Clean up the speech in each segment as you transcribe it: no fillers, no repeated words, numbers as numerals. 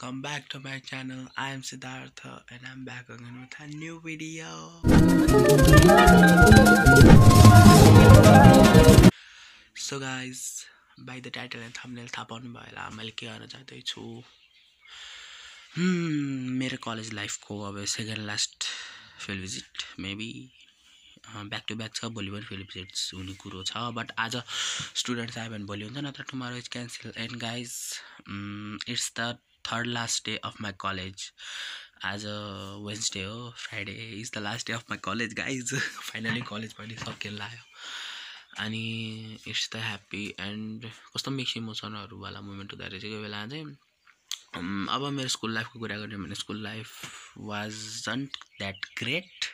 welcome back to my channel. I am Siddhartha and I'm back again with a new video. So guys, by the title and thumbnail थाहा पाउनु भयो होला मैले के गर्न चाहदैछु। मेरो कलेज लाइफको अब second last field visit maybe back to back छ, भोलि पनि फिल्ड भिजिट्स हुने कुरो छ, बट आज स्टुडेन्ट्स आयो भने भोलि हुन्छ, नत्र tomorrow is cancel. And guys it's the third last day of my college. आज वेन्सडे हो, Friday is the last day of my college guys. Finally college पनि सकिन लाग्यो अनि इट्स द ह्याप्पी एन्ड कस्तो मिक्स इमोसनहरूवाला मोमेन्ट हुँदो रहेछ कोही बेला चाहिँ। अब मेरो स्कुल लाइफको कुरा गर्ने भने school life wasn't that great.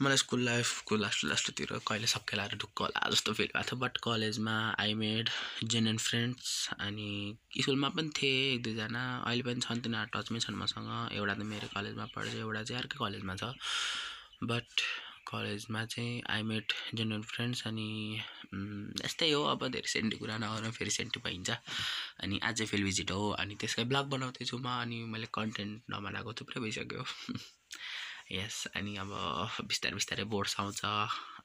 मलाई स्कुल लाइफको लास्टतिर कहिले सकेला ढुक्क होला जस्तो फिल भएको थियो, बट कलेजमा आई मेड जेन्युन फ्रेन्ड्स। अनि स्कुलमा पनि थिए एक दुईजना, अहिले पनि छन्, तिनीहरू टचमै छन् मसँग। एउटा त मेरो कलेजमा पढ्छ, एउटा चाहिँ अर्कै कलेजमा छ, बट कलेजमा चाहिँ आई मेड जेन्युन फ्रेन्ड्स। अनि यस्तै हो, अब धेरै सेन्टी कुरा नगरौँ फेरि सेन्टी भइन्छ। अनि आज चाहिँ फिल्ड भिजिट हो अनि त्यसकै ब्लग बनाउँदैछु म। अनि मैले कन्टेन्ट नबनाएको थुप्रै भइसक्यो। यस, अनि अब बिस्तारै बिस्तारै बोर्ड्स आउँछ।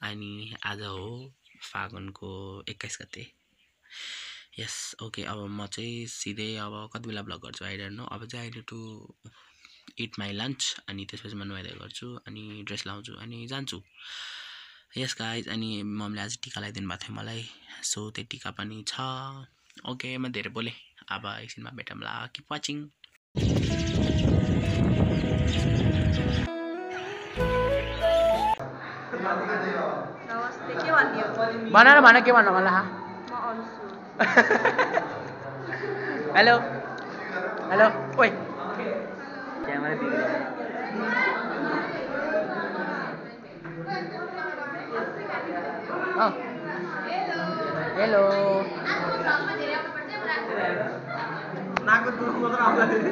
अनि आज हो फागुनको 21 गते। यस, ओके, अब म चाहिँ सिधै अब कति बेला ब्लग गर्छु आई डोन्ट नो। अब चाहिँ I need to eat my lunch अनि त्यसपछि म नुहाइधुवाइ गर्छु अनि ड्रेस लाउँछु अनि जान्छु। यस गाइज, अनि मम्मीले आज टिका लगाइदिनु भएको थियो मलाई, सो त्यो टिका पनि छ। ओके, म धेरै बोलेँ, अब एकछिनमा भेटौँला। Keep watching. नमस्ते, के भन्दियो? भन के भन्नु होला? म अन्सु। हेलो हेलो, ओइ क्यामेरा बिग्रियो। हेलो नाको दुख मात्र आउँदैन।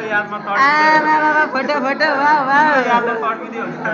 यादमा फोटो फोटो वाह वाह यादमा तड्किदियो हुन्छ।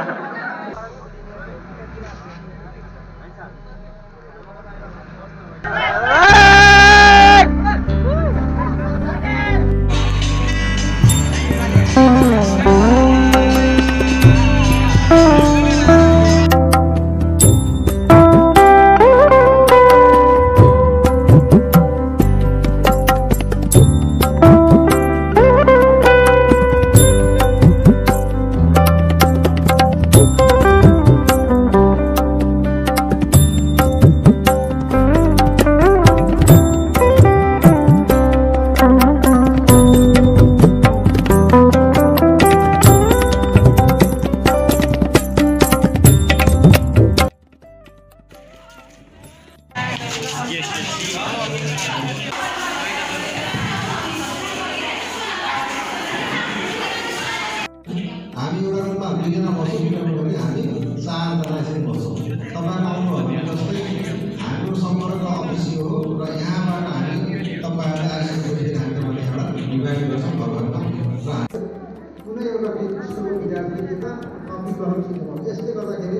हामी एउटा रुममा दुईजना बस्छौँ, किनभने हामी चारजना चाहिँ बस्छौँ। तपाईँ आउनुभयो जस्तै हाम्रो सम्पर्क अफिस हो र यहाँबाट हामी तपाईँहरूलाई आइसकेपछि हामीले एउटा डिभाइड गर्छौँ घरमा र कुनै एउटा स्कुलको विद्यार्थीले त कपी गर्न सिक्नु। यसले गर्दाखेरि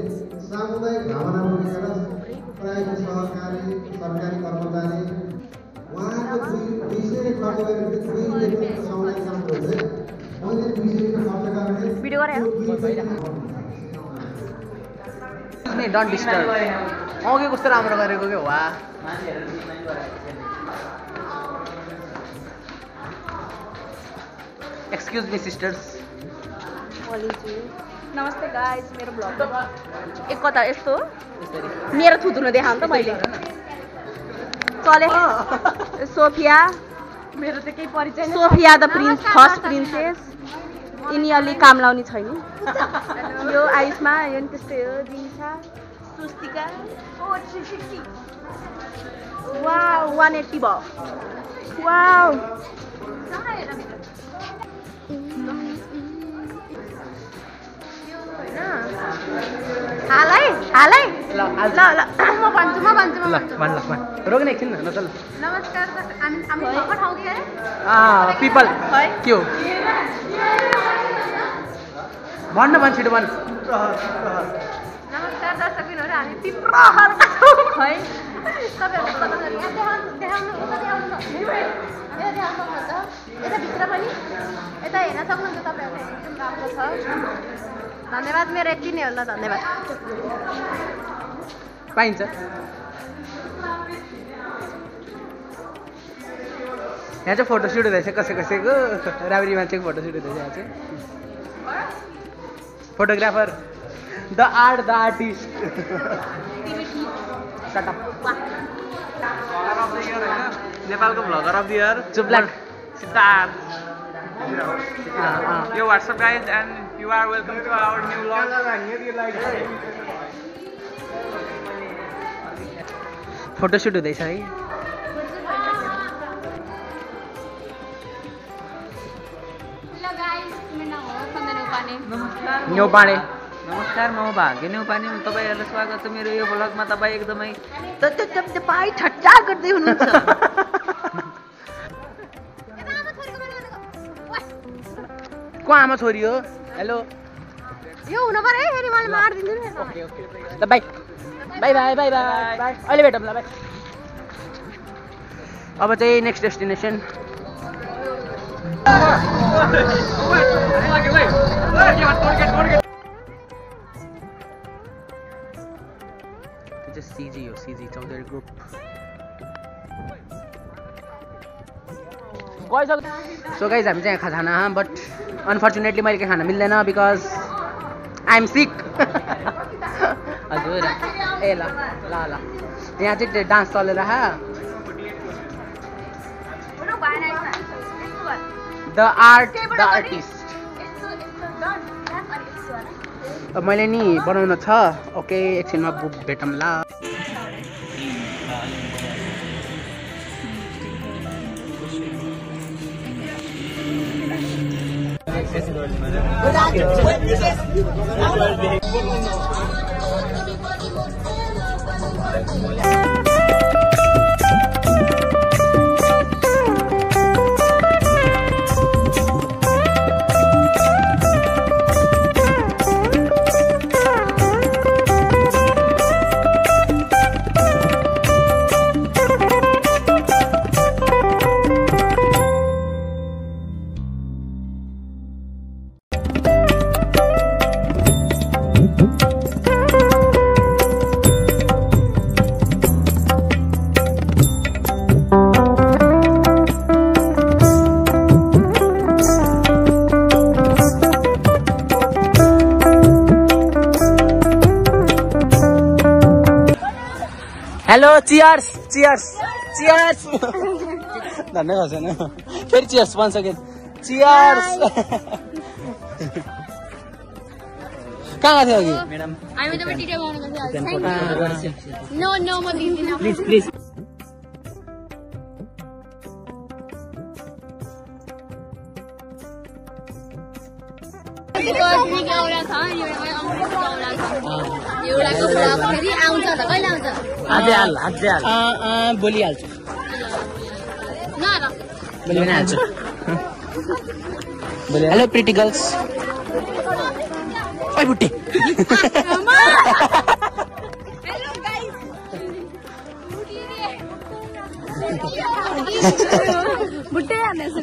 सामुदायिक भावना बोकेर प्रायः सरकारी कर्मचारी उहाँको दुई खर्च गरेर दुई सामुदायिक काम गर्दै भिडियो गरे नि डोन्ट डिस्टर्ब। अघि कस्तो राम्रो गरेको के वा। Excuse me sisters. नमस्ते गाइज, मेरो ब्लग एक कता यस्तो मेरो थुतुनो देखाउँ त मैले। चले सोफिया, मेरो त केही परिचय नै। Sophia the prince, first princess. यिनी अलि काम लाउने छैन। यो आयुषमा, यो त्यस्तै हो। दिशा, सुस्तिका, ओ 360 वाउ 180 भयो। वाउ हालै ल म भन्छु रोक्ने एकछिन न चल। नमस्कार, हामी भर्खर ठाउँ के अरे पिपल के हो भन्न भन् छिटो भन्। नमस्कार दर्शकबिनहरु, हामी पिप्रहरका छौँ है। यता भित्र पनि यता हेर्न सक्नुहुन्छ तपाईँहरूले एकदम राम्रो छ धन्यवाद मेरो यति नै हो ल धन्यवाद पाइन्छ यहाँ चाहिँ फोटोसुट हुँदैछ कसैको राम्री मान्छेको फोटोसुट हुँदैछ यहाँ चाहिँ फोटोग्राफर द आर्टिस्ट नेपालको भ्लगर अफ द इयर चुप्लाक Siddharth. Yo, what's up guys, and you are welcome to our new vlog. Photoshoot हुँदैछ है न्यौपाने नमस्कार म भाग्य न्यौपाने तपाईहरुलाई स्वागत छ मेरो यो भ्लगमा तपाई एकदमै तपाई ठट्टा गर्दै हुनुहुन्छ को आमा छोरी हो हेलो यो हुन पर्यो फेरि मलाई मार्दिन्छु नि ओके ल bye bye bye bye bye अहिले भेटौँ ल बाइ अब चाहिँ नेक्स्ट डेस्टिनेसन सीजी हो CG Chaudhary group so guys हामी चाहिँ खाना बट अनफर्चुनेटली मैले खाना मिल्दैन बिकज आई एम सिक हजुर ए ल ल ल यहाँ चाहिँ डान्स चलेर द आर्टिस्ट मैले नि बनाउन छ ओके एकछिनमा भेटौँ ल हेलो चियर्स चियर्स चियर्स धन्यवाद छैन फेरि चियर्स भन्छ कि चियर्स कहाँ गएको थियो अघि म्याडम हामी त भिडियो बनाउन गएको नो नो म दिन्दिन प्लिज प्लिज भोलि हाल्छु भोलि पनि हाल्छु हेलो प्रिटी गर्ल्स ओइ बुट्टे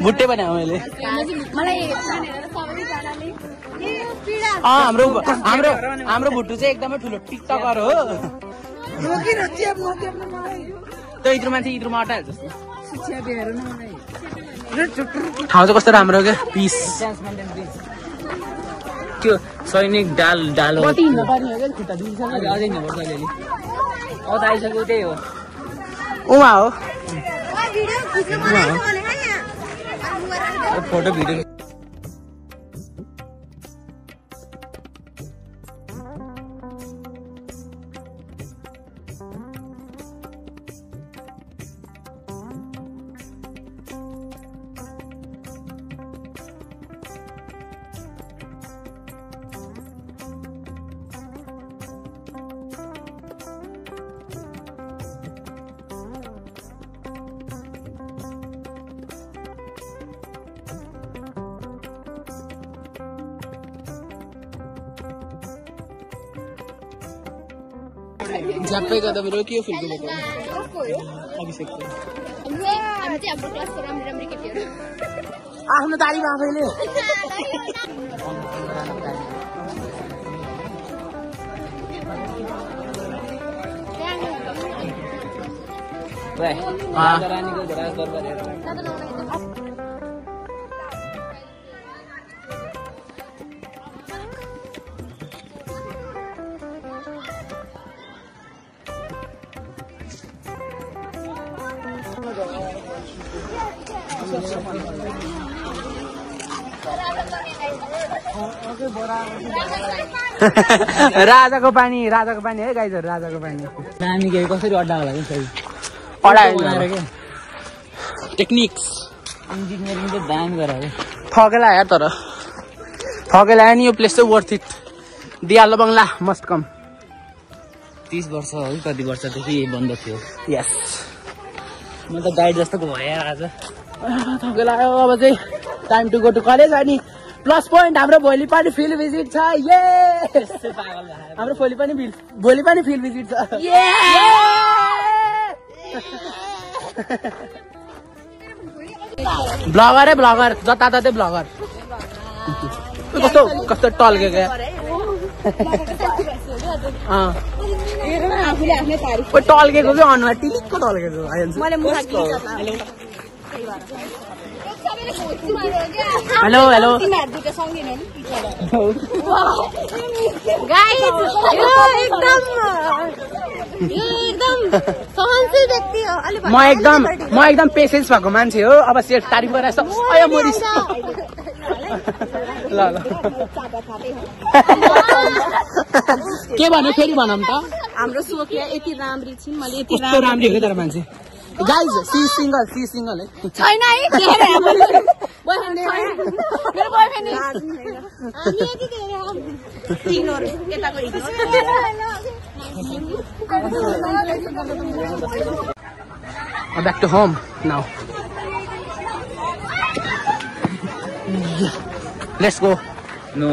बुट्टे बनाऊ मैले हाम्रो हाम्रो हाम्रो भुट्टु चाहिँ एकदमै ठुलो टिकटकर हो त्यो इत्रु मान्छे इत्रुमा अटाइहाल्छ ठाउँ चाहिँ कस्तो राम्रो क्या पिस त्यो सैनिक डाल डालो अझै हिँड्नुपर्छ अलिअलि आइसक्यो त्यही हो उहाँ हो फोटो भिडियो झ्याप्पै गर्दा मेरो के फुलको अभिषेक हामी चाहिँ हाम्रो क्लासको राम्रो केटीहरू आफ्नो तालिम आफैले रानीको घोडा गरेर राजाको पानी है गाइजहरु राजाको पानी दामी के कसरी अड्डा होला नि सही अड्डा के टेक्निक्स इन्जिनियरिङ चाहिँ दामी गरे थकेला यार तर थकेला नि यो प्लेस चाहिँ वर्थ इट दियालो बंगला मस्ट कम 30 वर्ष हो कति वर्षदेखि बन्द थियो यस म त गाइड जस्तो भए आज थकेला अब चाहिँ time to go to college अनि प्लस पोइन्ट हाम्रो भोलि पनि फिल्ड भिजिट छ यस हाम्रो भोलि पनि फिल्ड भिजिट छ ब्लगर जताततै ब्लगर कस्तो टल्केको टल्केको कि अनुहार टिलिक्क टल्केको हेलो म एकदम पेसेन्स भएको मान्छे हो अब सेट तारिफ गरेर ल के भन्यो फेरि भनौँ त हाम्रो सोफिया यति राम्री छिन् मैले यति राम्री हो तर मान्छे गाइज सी सिंगल है छैन है बोयफ्रेन्ड मेरो बोयफ्रेन्ड हामी यति धेरै तिनहरु यताको back to home now let's go no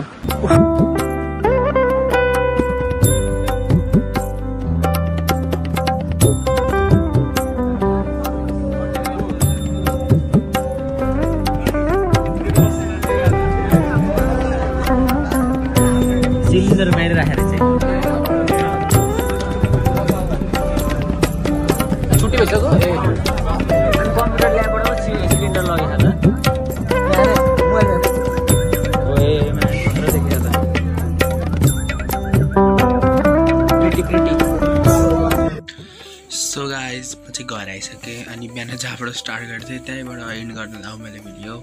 cylinder बाहिर राखेर चाहिँ छुट्टी भइसक्यो कम्प्युटर ल्याबबाट सिलिन्डर लगेछ सो गाइज म चाहिँ घर आइसकेँ अनि बिहान जहाँबाट स्टार्ट गर्थेँ त्यहीँबाट एन्ड गर्न लाउँ मैले भिडियो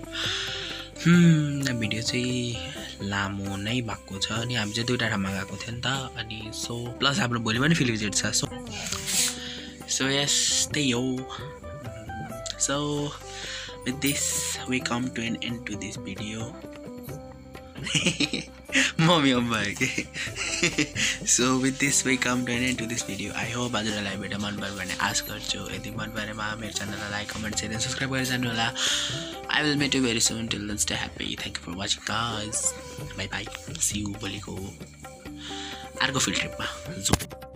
चाहिँ लामो नै भएको छ अनि हामी चाहिँ दुईवटा ठाउँमा गएको थियो नि त अनि सो प्लस हाम्रो भोलि पनि फिल्ड भिजिट छ सो यस त्यही हो so with this we come to an end to this video मम्मी भयो कि so with this we come to an end to this video I hope हजुरहरूलाई भिडियो मन पऱ्यो भने आश गर्छु यदि मन परेमा मेरो च्यानललाई लाइक कमेन्ट सेयर सब्सक्राइब गरेर जानु होला I will meet you very soon till then stay happy thank you for watching guys bye bye see you भोलिको अर्को फिल्ड ट्रिपमा